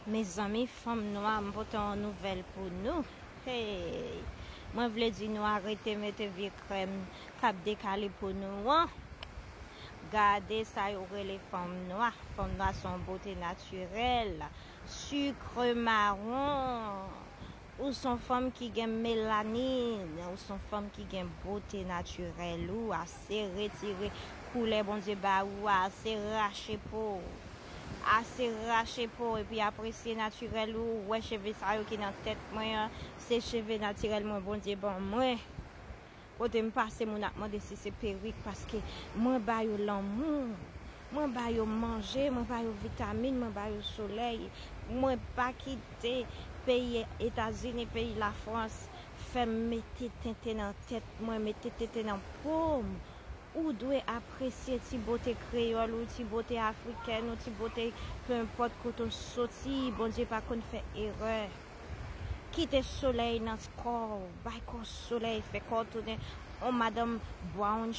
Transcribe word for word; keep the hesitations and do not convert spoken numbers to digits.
Mezanmi, fanm nwa, m pote yon nouvèl pou nou. Hey! Mwen vle di nou arete mete vye krèm k ap dekale po nou an. Gade sa yo rele fanm nwa. Fanm nwa se yon bote natirèl. Sikre mawon. Ou se yon fanm ki gen melanin. Ou se yon fanm ki gen bote natirèl ou. Ase retire koulè Bondye ba ou a. Ase rache po w. Ase rache po w epi apresye natirèl ou. Ou wè cheve sa yo ki nan tèt mwen an, se cheve natirèl mwen Bondye ban mwen. Kote m pase, moun ap mande si se perik, paske mwen ba yo lanmou. Mwen ba yo manje, mwen ba yo vitamin, mwen ba yo solèy. Mwen pa kite peyi Etazini, peyi Lafrans fè m mete tenten nan tèt mwen, mete tenten nan po m. Ou dwe apresye ti bote kreyòl ou, ti bote afrikèn ou, ti bote, pe enpòt kote w soti, Bondye pa konn fè erè. Kite solèy nan kò w, bay kò w solèy, fè kò w tounen yon madanm brown